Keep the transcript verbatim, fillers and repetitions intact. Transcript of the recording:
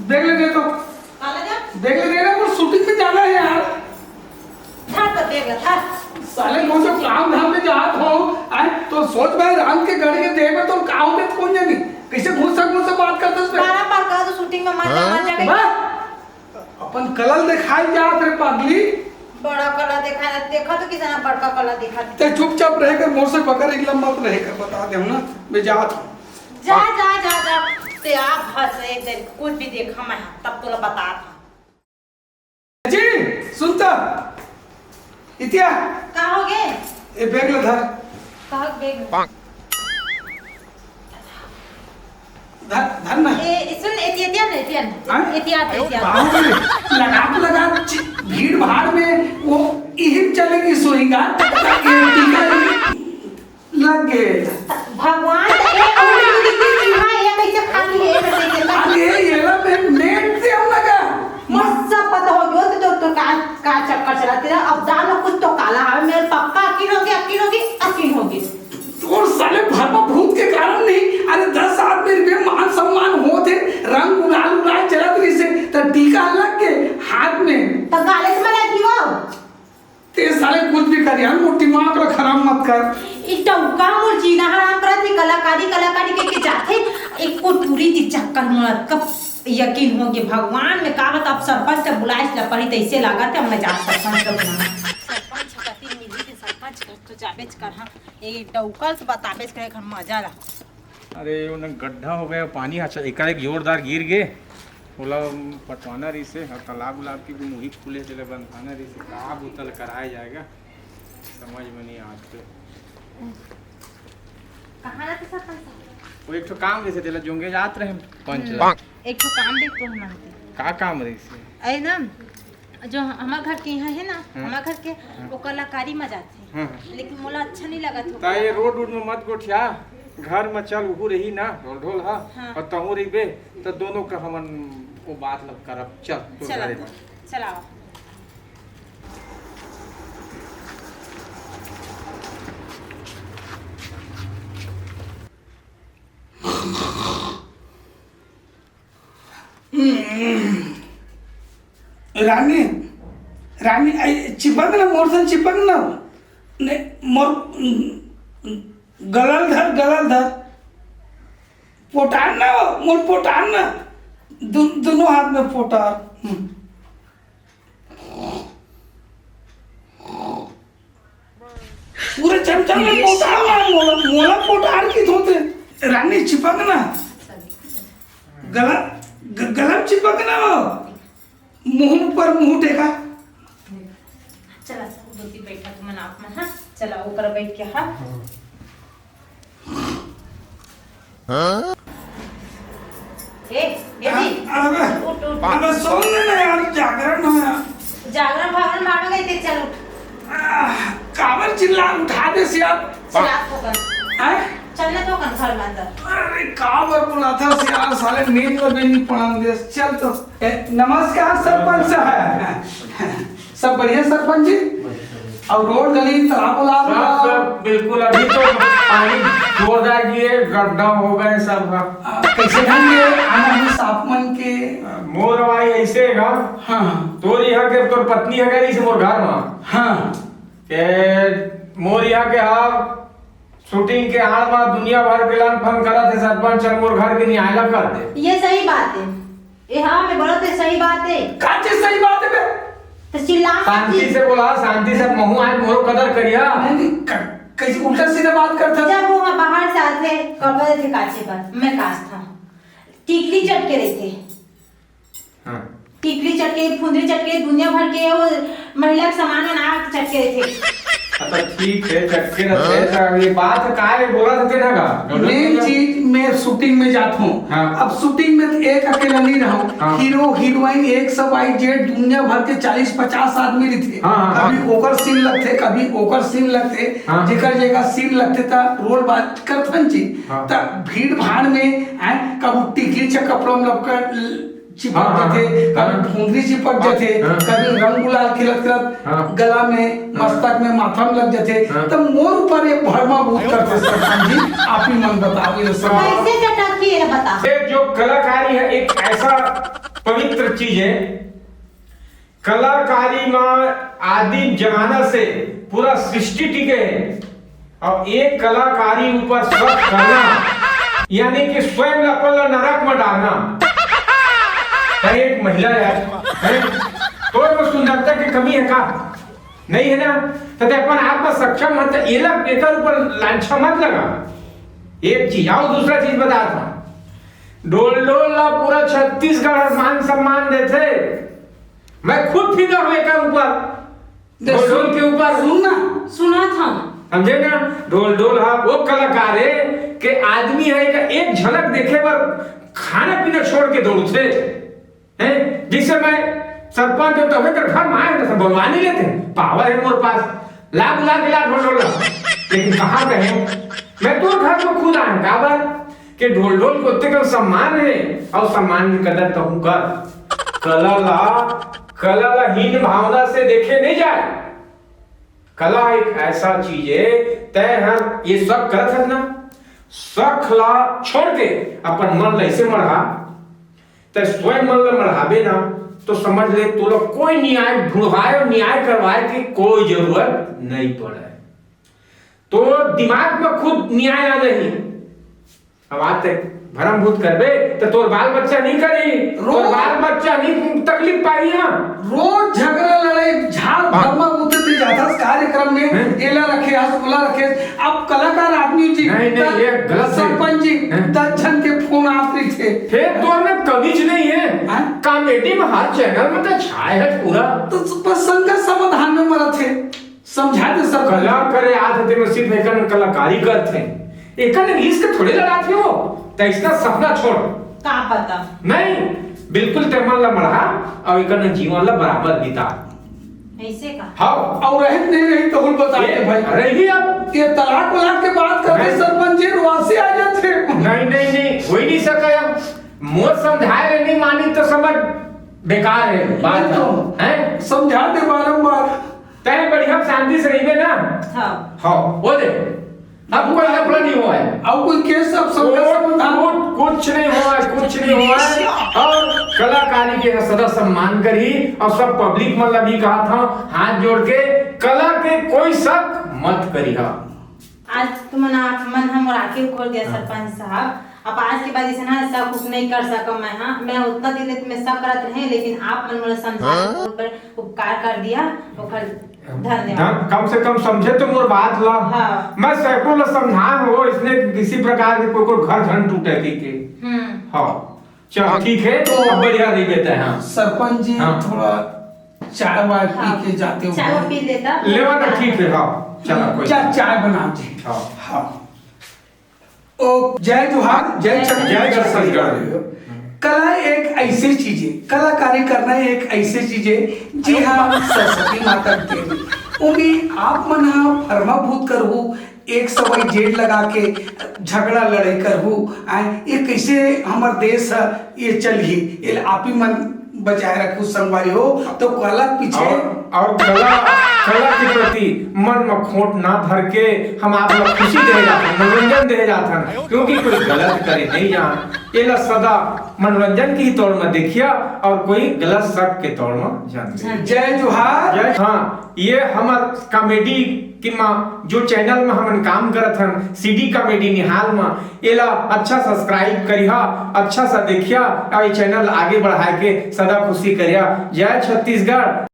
देख ले दे तो। काला जा? देख ले दे ना, वो शूटिंग में जाना है यार। था तो देख ले, था। साले, वो जो काम धाम में जात हो, आए तो सोच भाई, राम के गढ़ के देह में तो का होते, कौन जानी कैसे घुस सा घुस सा बात करते उसमें। बारह बार कहा तो शूटिंग में मत जा, मत जा। वाह! अपन कलल दिखाई जात रे पागली। बड़ा कला देखा, देखा तो कितना बड़का कला दिखा। ते चुपचाप रह कर, मोर से बकर इगला मत रह कर, बता दे हूँ ना, मैं जात हूँ। जा, जा, जा, जा। ते आप हंस एक दिन कुछ भी देखा मैं, तब तोला बता था। जी, सुनता। इतिया। का हो गे? ए, बैग ला धर। का हो गे बैग में? धर, धर ना। ए, सुन, एतिया, एतिया ना, एतिया ना। हाँ? एतिया, एतिया। बाप रे, लगा तो लगा, चि-, भीड़ भाड़ में वो इहिम चलेगी सोईगा, ये टीका लग गे। भगवान, त एक उंगली दिखी कि हाँ, ये कैसे खाली है, ये कैसे खाली है? अरे, ये ला मैं नेट से हम लगा। मस्त सब पता हो गयो, तो, तो, तो का, का चक्कर चलाते रहा। अब जान लो, कुछ तो काला है, मेरे पक्का अकीन हो गया, अकीन हो गई, अकीन हो गई। और साले भरमा भूत के कारण नहीं, अरे दस आदमी रुपये मान सम्मान होत हे, रंग गुलाल उलाल चलत रहिसे, त टीका लग गे हाथ में। त काले से मैं लगी हो। ते साले कुछ भी कर यार, मोर दिमाग ला खराब मत कर। ई टउका मोर जीना हराम करत हे, कलाकारी, कलाकारी के, के जाथे, एको टूरी के चक्कर में कब यकीन हो गे भगवान में का बता, अब सरपंच के बुलाए ला पड़ी, तैसे लागत हे, अब मैं जा सरपंच के बुलाऊं। सरपंच कति मिली थे, सरपंच घर तो जाबेच कर, हाँ। ए डौकल से बताबेच करे घर मजा ला। अरे, ओने गड्ढा हो गया, पानी अच्छा एकाएक जोरदार गिर गे, ओला पटवाना रहिसे, और तालाब उलाब की भी मुही खुले, तेला बंधाना रहिसे, का बुतल कराया जाएगा, समझ में नहीं आत। कहाँ रहते सरपंच साहब? वो एक ठो काम रहिसे, तेला जोंगे जात रहे पंच ला। हम्म, एक ठो काम भी तो हम आते। का काम रहिसे? अरे ना, जो हमार घर के यहाँ है ना, हाँ। हमार घर के हाँ। वो कलाकारी में जाते हैं। हाँ, हाँ। लेकिन मोला अच्छा नहीं लगा था। ता ये रोड वोड में मत गोठिया, घर में चल, उहू रही ना ढोल ढोल हा, हाँ। और तहू रहिबे, तो दोनों का हमन वो बात लब करब। चल, तोर चला, घरे। चलाओ। रानी, रानी, आई, चिपक ना, मोर संग चिपक ना। ने, मोर, गला ल धर, गला ल धर। पोटार ना, मोर पोटार ना। दु-, दोनों हाथ में पोटार। हम्म। पूरे चमचम में पोटार ना, मोला, मोला पोटार की धोते। रानी चिपक ना। गला, ग-, गला में चिपक ना। मुंह ऊपर, मुंह टेका। चला, सब दो तीन बैठा तुमन आप मन, हाँ? चला, ऊपर बैठ के, हाँ? हाँ? ए, बेटी, अबे, उठ, उठ। अबे, सोने दे ना यार, जागरण हो यार। जागरण फागरण मारो गए थे, चल उठ। आह, काबर चिल्ला उठा दे से यार। चला, थोकन। हैं? चल ना, थोकन घर में अंदर। अरे, काबर बुलाथस यार, साले नींद में भी नहीं पड़न दे। चल तो। ए, नमस्कार सरपंच साहब। सब बढ़िया सरपंच जी? और रोड गली, तालाब उलाब सब, हुआ? सब बिल्कुल, अभी तो पानी जोरदार गिरे, गड्ढा हो गए सब। आ, कैसे ढंग के आना है साफ मन के? मोर भाई ऐसे है गा। हाँ, हाँ। तोर यहाँ के, तोर पत्नी है गा, इसे मोर घर में। हाँ। के मोर यहाँ के हाल शूटिंग के आड़ म दुनिया भर के लंग फंग करत हे, सरपंच चल मोर घर के नियायला कर दे। ये सही बात है। ए हाँ, मैं बोलत हे, सही बात है। का चीज सही बात है बे? तो चिल्ला शांति से बोला, शांति से, महू आए, मोरो कदर करिया। नहीं, नहीं, क-, कैसे उल्टा सीधा बात करता? जब वो बाहर से आते, कपड़े थे काचे पर, मैं काचथंव। टिकली चटके रहिथे। हाँ। टिकली चटके, फुंदरी चटके, दुनिया भर के वो महिला के सामान मन आके चटके रहिथे। हाँ, तो ठीक है, चटके रहिथे, हाँ। तो ये बात का है, बोला था तेरा का? मेन चीज, मैं शूटिंग में जाता हूँ। हाँ। अब शूटिंग में तो एक अकेला नहीं रहूँ। हाँ। हीरो, हीरोइन, एक सब आई जेड, दुनिया भर के चालीस पचास आदमी रहिथे। हाँ, हाँ, कभी हाँ। ओकर सीन लगथे, कभी ओकर सीन लगथे, हाँ। जेकर जेकर सीन लगथे, त रोल बात करथन जी। हाँ। त भीड़ भाड़ में, हैं, कभी टिकली च कपड़ा में लपकर चिपक हाँ, हाँ, जाथे, हाँ। कभी फुंदरी चिपक हाँ, जाथे, हाँ। कभी रंग गुलाल खेलत खेलत हाँ। गला में, हाँ। मस्तक में, माथा में लग जाथे, हाँ। तब मोर ऊपर ये भरमा भूत करथे सरपंच जी, आप ही मन बताओ ये सब। कैसे चटक के ये बता? ये जो कलाकारी है, एक ऐसा पवित्र चीज है। कलाकारी म आदिम जमाना से पूरा सृष्टि टिके है। अब एक कलाकारी ऊपर शक करना, यानी कि स्वयं ल अपन ल नरक म डालना। त एक महिला यार, हैं? तोर म सुंदरता के कमी है का? नहीं है ना? त ते अपन आप म सक्षम मत, एला एकर ऊपर लांछा मत लगा। एक चीज, अउ दूसरा चीज बतात हंव। ढोलढोल ला पूरा छत्तीसगढ़ मान सम्मान देथे। मैं खुद फिदा हंव एकर ऊपर, दे ढोलढोल के ऊपर। सुन ना। सुनत हंव। समझे ना? ढोलढोल हा वो कलाकार हे के आदमी हे का एक झलक देखे बर खाना पीना छोड़ के दौड़थे। हैं? जैसे मैं सरपंच हंव, तभे कर घर में आए, तो बोलवा नहीं लेते, पावर है मोर पास, ला बुला के ला ढोलढोल ला। लेकिन कहाँ कहे, मैं तोर घर में खुद आए, काबर के ढोलढोल के ओतके कन सम्मान है, अउ सम्मान के कदर तहूँ कर। कला ला, कला ला हीन भावना से देखे नहीं जाए। कला एक ऐसा चीज है, तैं हर ये शक करत हस ना, शक ला छोड़ के अपन मन ला ऐसे मढ़ा, तैं स्वयं मन ला मढ़ाबे ना, तो समझ ले, तोला कोई न्याय ढूंढवाए और न्याय करवाए के कोई जरूरत नहीं पड़े। तोर दिमाग में खुद न्याय आ जाही। अब आज तक भरम भूत करबे, तो तोर बाल बच्चा नहीं करी, तोर रोज बाल बच्चा नहीं तकलीफ पाई ना। रोज झगड़ा लड़ाई, झाड़ भरमा उठते जाथस कार्यक्रम में, हैं? एला रखे हस, ओला रखे हस। अब कलाकार आदमी जी, नहीं, नहीं, त-, ये गलत है। सरपंच जी, हैं? दस झन के फोन आत रहिथे। फिर तोर में कमीज नहीं है। हैं? कॉमेडी में हर चैनल में तो छाए है पूरा। तो बस संघर्ष समाधान में मरत है। समझा दे सर। कला करे आत हे, तेमे सिर्फ एकन कलाकारी करथे। एकन इंग्लिश के थोड़े लड़ाथे वो। त इसका सपना छोड़। का पता? नहीं, बिल्कुल ते मन ला मढ़ा अउ एकन जीवन ला बराबर बिता। ऐसे का? हाँ। अउ रहे नहीं रही तो कुल बता दे ये भाई। रही अब। ये तलाक वलाक के बात करते नहीं। सरपंच जी रुआसी आ जाते। नहीं, नहीं, नहीं, हो ही नहीं सका अब। मोर समझाए ले नहीं मानी तो समझ बेकार है बात। नहीं तो। हैं? समझा दे बारंबार। तैं बढ़िया शांति से रहिबे ना? हाँ। हाँ, वो दे। अब कोई लफड़ा नहीं हुआ है। अब कोई केस अब संघर्ष वो, समाधान। वो कुछ नहीं हुआ है, कुछ नहीं हुआ है। और कलाकारी के सदा सम्मान करी और सब पब्लिक मन ला भी कहा था, हाथ जोड़ के, कला के कोई शक मत करी हा। आज तुमन आप मन ह मोर आँखी खोल दिया हाँ। सरपंच साहब। अब आज के बाद अइसन ह शक उक नहीं कर सकव मैं ह। मैं उतना दिन ले तुम्हें शक करत रहे, लेकिन आप मन मोला समझा हाँ। के बहुत बड़े उपकार कर दिया, ओकर धन्यवाद। धन-, कम से कम समझे तो मोर बात ला। हाँ। मैं सैकड़ों ला समझाए हो, इसने किसी प्रकार के कोई, कोई घर झन टूटे की के। हम्म। हाँ। चल, ठीक है, तो अब बढ़िया नहीं बेटा है, हाँ। सरपंच जी, हाँ। थोड़ा चाय वाय पी हाँ। के जाते हो। चाय पी लेता। लेवा ना, ठीक है, हाँ। चला, कोई चा-, बात नहीं। चाय बना दे। हाँ। हाँ। ओ, जय जोहार, जय छत्तीसगढ़। जय छत्तीसगढ़। कला एक ऐसी चीज है, कलाकारी करना एक ऐसी चीज है, जी हाँ, सरस्वती माता के देन। ओमे आप मन ह भरमा भूत करहू, एक सवई जेड लगा के झगड़ा लड़ाई करहू, आय, ये कैसे हमर देश ह, ये चलही, ये आप ही मन बचाए रखू संगवारी हो, तो कला पीछे और, और कला, कला के प्रति मन म खोट ना धर के हम आप ला खुशी दे जाथन, मनोरंजन दे जाथन, क्योंकि कोई गलत करे नहीं जान। एला सदा मनोरंजन के ही तौर म देखिया और कोई गलत शक के तौर म जान दे। जय जोहार। जय, हाँ, ये हमर कॉमेडी कि माँ, जो चैनल में हमन काम करत हन, सीडी कॉमेडी निहाल माँ, एला अच्छा सब्सक्राइब करिहा, अच्छा सा देखिया, अउ ये चैनल आगे बढ़ाए के सदा खुशी करिया। जय छत्तीसगढ़।